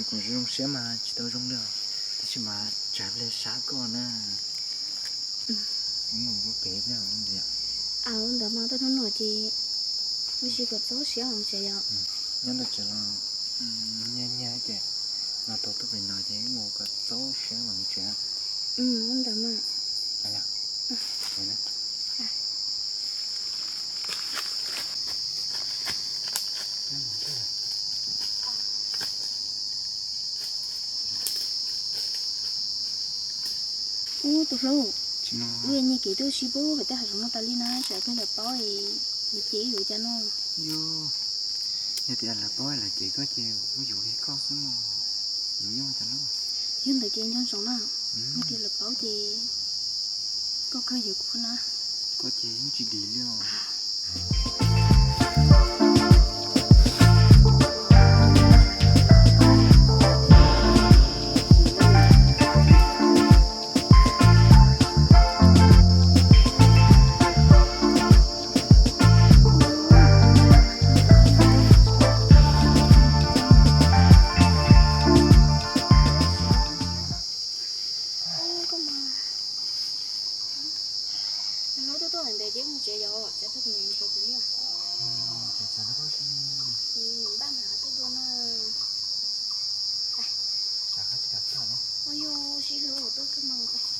Kuv zoo siab mas tsis tau zoo li, tab sis mas tsam pliag sab koj na. Mus kuv pem thiab ntxiv. Ua ntawd mas tej hnub no ces ua si kom txaus siab los tsev yom. Nyob ntawm tsev los nyiag nyiag ces los tau tuaj pem no ces mus kom txaus siab los tsev. Ua ntawd mas. Ub, tus hlub, wb nyiag kev tuaj sib pub pem tej hav zoov no tas li na, tsam peb lawv paub es ces wb yuav cas no. Yog tias lawv paub lawv cem koj ces kuv yuav li koj xwb mog. Yog ntawd ces nco ntsoov na, yog tias lawv paub ces koj kawg yuav kuv na. Koj ces yeej tsis dim li os. Koj mas, hnub tuaj tuaj ntawd ces mus tsev yom, tsev tuaj mus tsev kuv liaj. Npaj hnav tuaj dua na. Ua yus sib hlub tuaj kawg mas.